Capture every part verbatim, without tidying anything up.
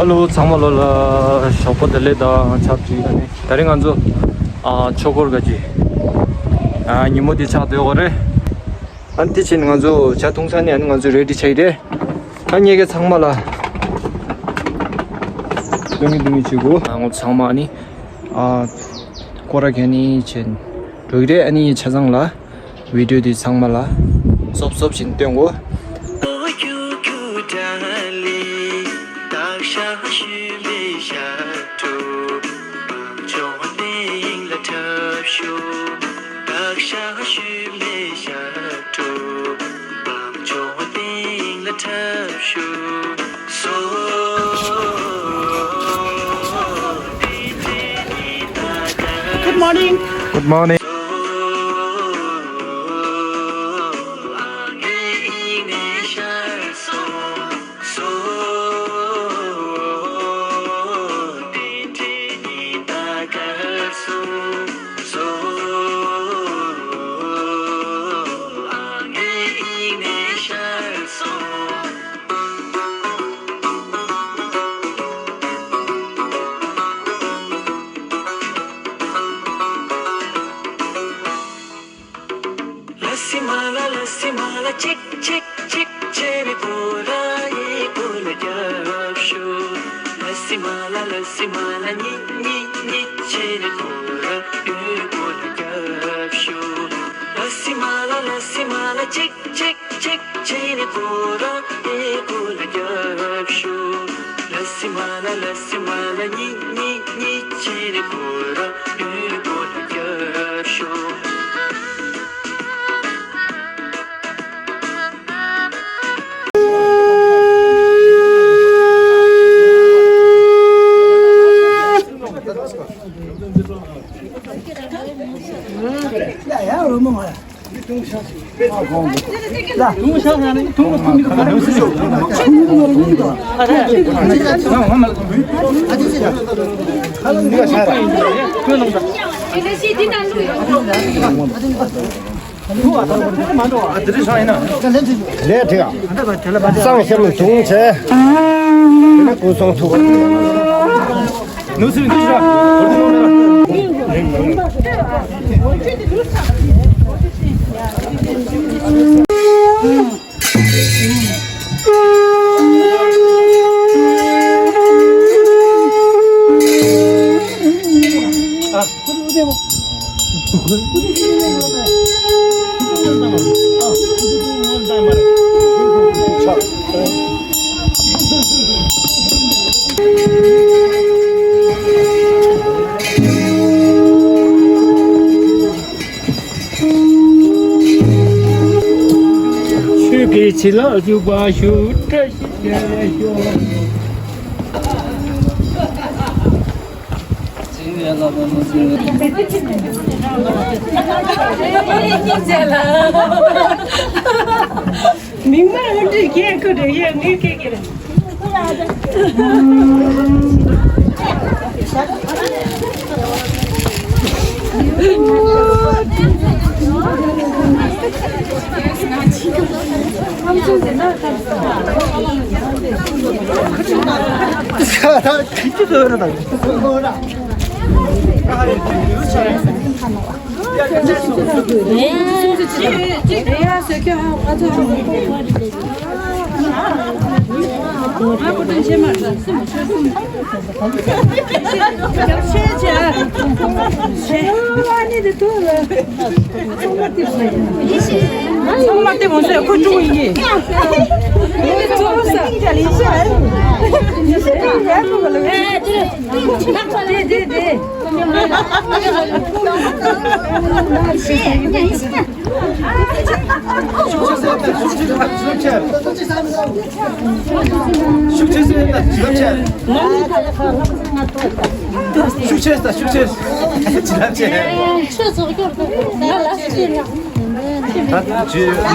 ཨ་ལོ། ཚང་མ་ལོ་ལ་ཞོགས་པ་བདེ་ལེགས་དང་ཆབས་ཅིག་ཨ་ནི་ད་རིང་ང་ཚོ་ཨ་ཆོས་འཁོར་ག་ཅི་ཨ་ཉིན་མོ་དེ་ཆགས་བསྡད་ཡོད་རེད། ཨ་ནི་དེ་ཕྱིན་ང་ཚོ་ཇ་འཐུང་ས་ནས་ཨ་ནི་ང་ཚོ་རེ་ཌི་ཆགས་ཡི་རེད། ཨ་ངེད་ཀྱི་ཚང་མ་ལ་སྟོན་གི་སྟོན་གི་བྱེད་དགོས། ཨ་ང་ཚོ་ཚང་མ་ཨ་ནི་ཨ་སྐོར་ར་ག་ནི་བྱེད་འགྲོ་གི་རེད། ཨ་ནི་ཆ་ཚང་ལ་བི་ཌིའོ་དེ་ཚང་མ་ལ་སོབ་སོབ་བཞིན་སྟོན་གོ། Good morning. Good morning. ལས་དྲི་ཡ། སང་ཤམ་དུང་བྱས། དེ་ནས་སྐུ་གསུང་ཐུགས། ཆོས་ཀྱི་བྱིན་རླབས་འཇུག་པར་ཤོག། བཀྲ་ཤིས་བདེ་ལེགས་ཤོག། མིག་དམར་དབུ་འཁྲིད་རྒྱས་ཁུ་འདྲ་ཡས་ངའི་སྐད་ཀྱི་རེད། ཤུགས་ཆེ་ཟེར་ན་ཅི་ལབ་བྱས། ཤུགས་ཆེ་ཟེར་ཤུགས་ཆེ། ཅི་ལབ་བྱས། ཆོས་ཚོགས་སྐྱོར་དུ་ང་ལ་ཤེས་ན། ད་ཅི། ད་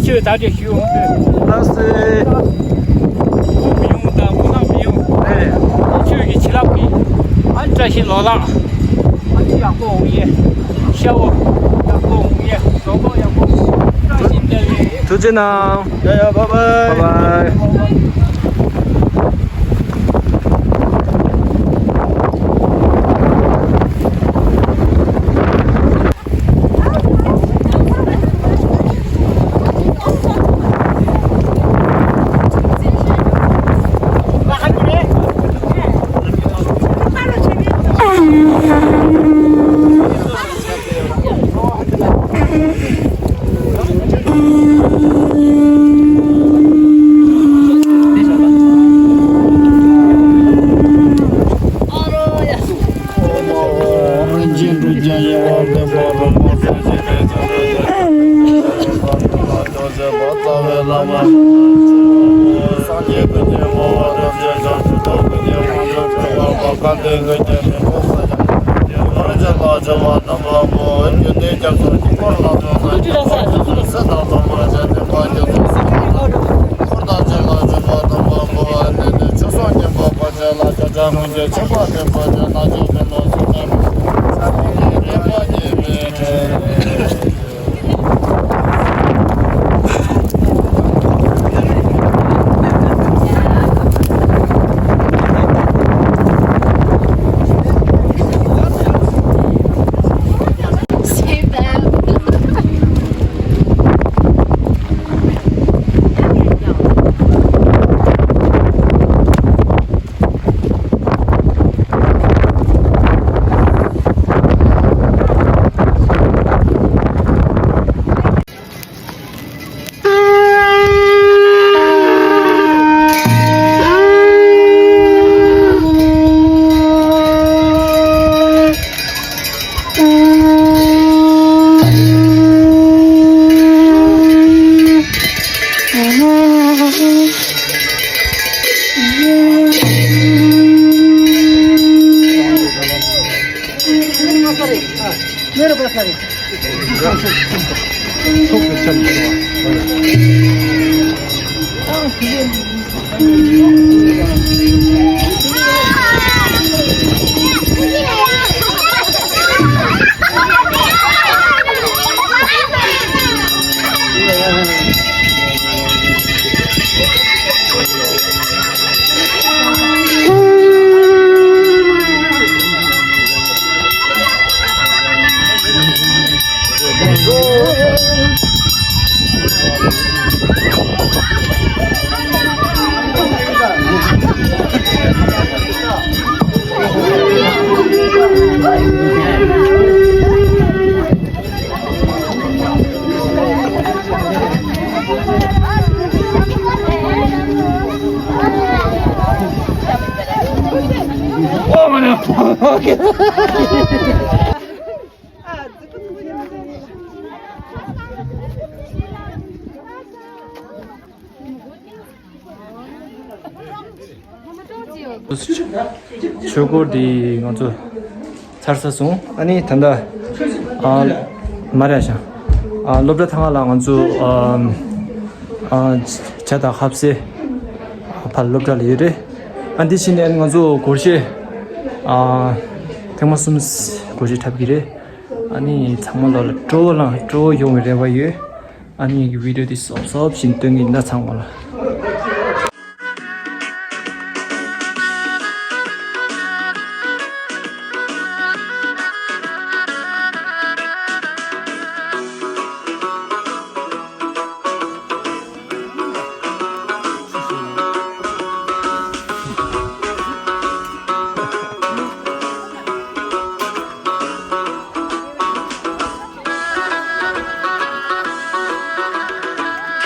ཆོས་ད་ཆོས་ཞུ། ལགས་སེ། བུ་མི་ཡོང་དང་བུ་ནང་མི་ཡོང་། ཨེ། ཆོས་ཀྱི་བྱིན་རླབས་ཀྱིས། ཨ་བཀྲ་ཤིས་ལོ་ལེགས། ཨ་ཡག་པོ་འོང་ཡེ། ཤ་བོ་ཡག་པོ་འོང་ཡེ། ལོ་ཏོག་ཡག་པོ། བཀྲ་ཤིས་བདེ་ལེགས། ཐུགས་རྗེ་གནང་། ཡ་ཡ། བྷའི་བྷའི། བྷའི་བྷའི། ཆོས་སྐོར་འདི་ང་ཚོ་ཚར་ས་སོང་། ཨ་ནི་ད་ལྟ་ཨ་མ་རེད་ཤག་ཨ་སློབ་གྲྭ་ཐང་ལ་ང་ཚོ་ཨ་ཨ་ཇ་དང་ཁ་ཟས་ཕར་སློབ་གྲྭ་ལ་ཡོད་རེད། ཨ་འདི་ཕྱིན་ནས་ང་ཚོ་སྒོར་གཞས་ཨ་ཐེངས་མ་གསུམ་སྒོར་གཞས་འཁྲབ་ཀྱི་རེད། ཨ་ནི་ཚང་མ་ལོ་ལ་སྤྲོ་བོ་ལངས་སྤྲོ་བོ་ཡོང་བའི་རེ་བ་ཡོད། ཨ་ནི་ངའི་བི་ཌིའོ་འདི་སོབ་སོབ་བཞིན་སྟོན་གྱི་ཡིན་ན་ཚང་མ་ལ།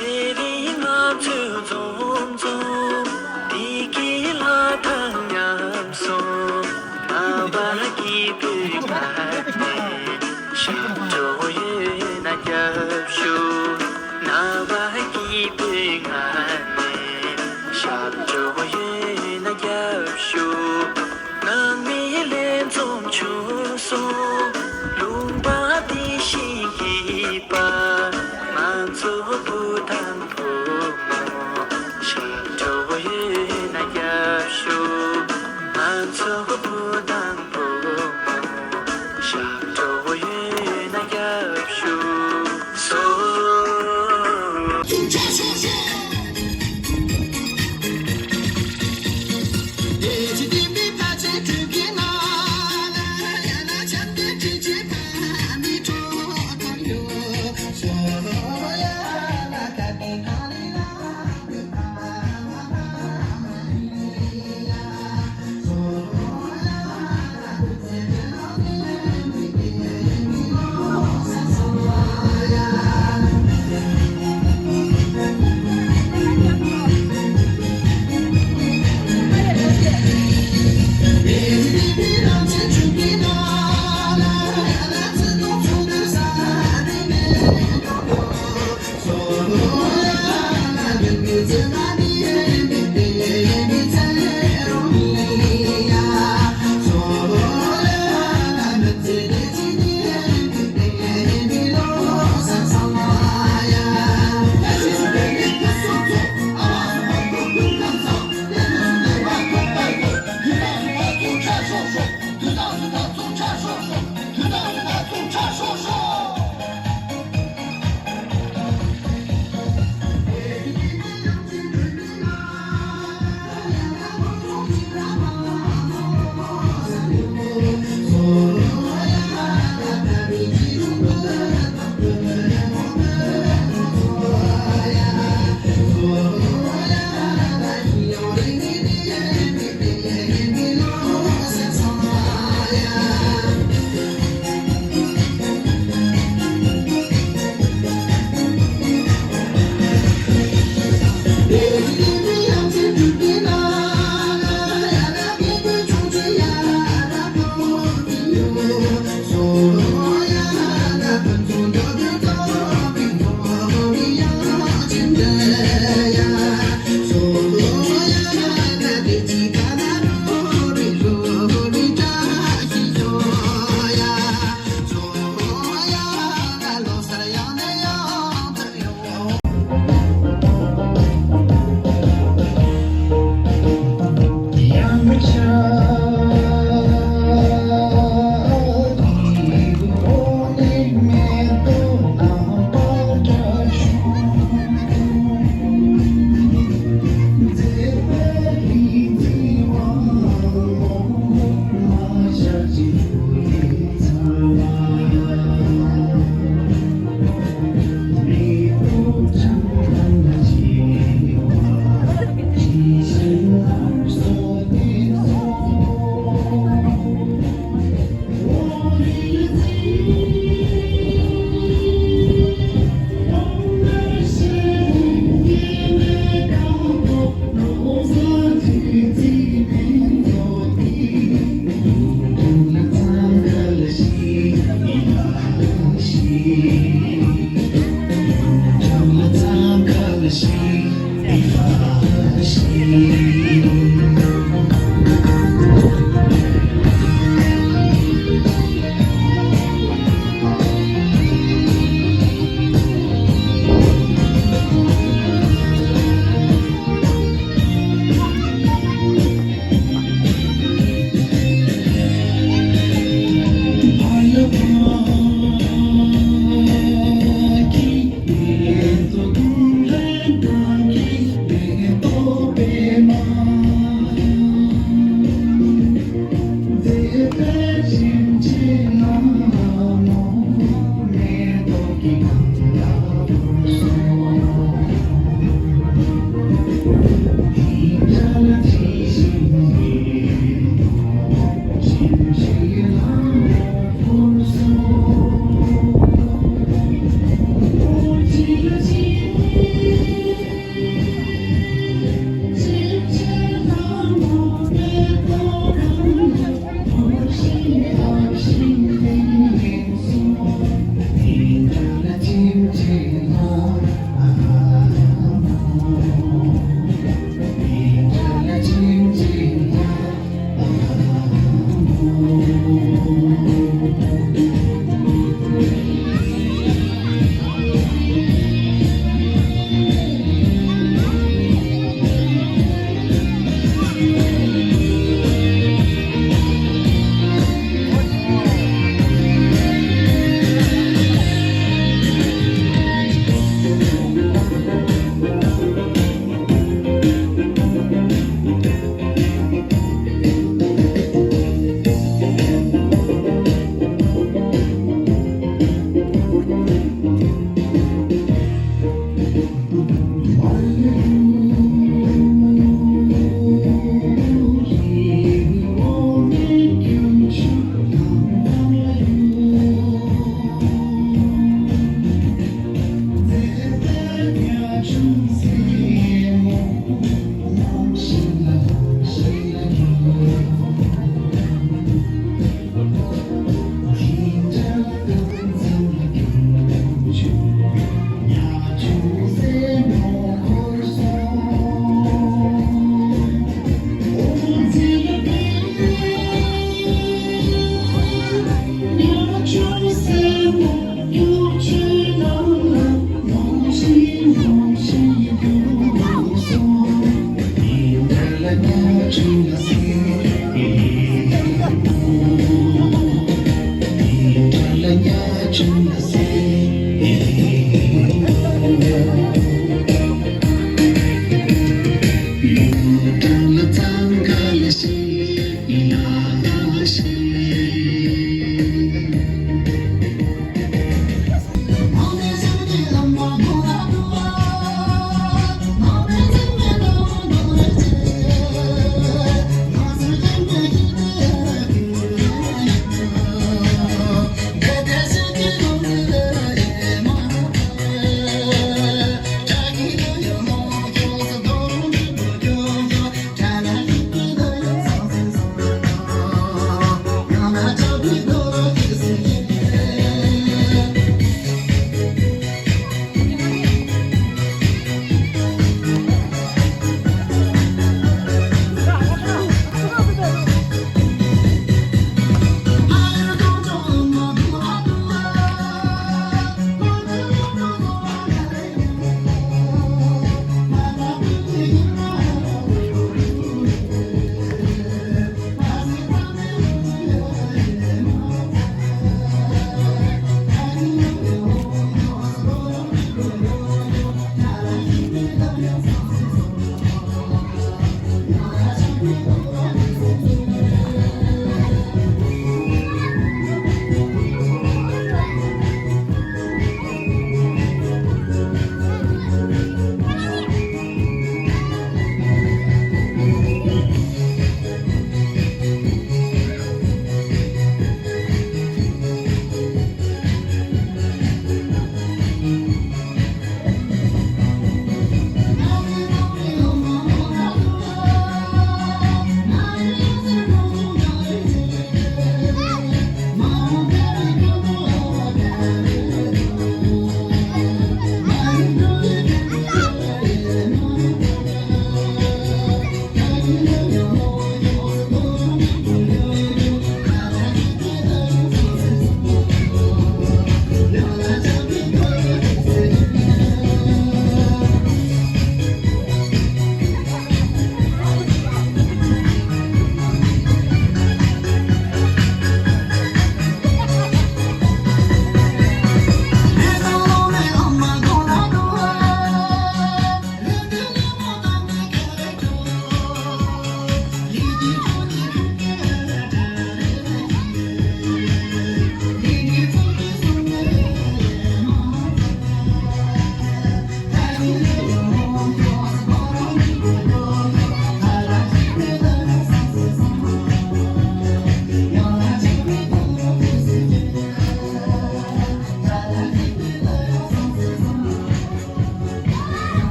དེ་རིང་ང་ཚོས་འཛོམས་འཛོམས་བདེ་སྐྱིད་ལྷ་དང་མཉམ་སོང་། ནང་པ་སྐྱིད་པོའི་ངང་ནས་ཞབས་བྲོ་ཡོད་ན་རྒྱབ་ཤོག་ནང་པ་སྐྱིད་པོའི་ངང་ནས་ཞབས་བྲོ་ཡོད་ན་རྒྱབ་ཤོག་ནང་མི་ལྷན་འཛོམས་བྱུང་སོང་། ལུང་པ་འདི་བཞིན་སྐྱིད་པ། ང་ཚོ་བུ་དང་བུ་མོ། ཞབས་བྲོ་ཡོད་ན་རྒྱབ་ཤོག་ང་ཚོ་བུ་དང་བུ་མོ། ཞབས་བྲོ་ཡོད་ན་རྒྱབ་ཤོག་སོ།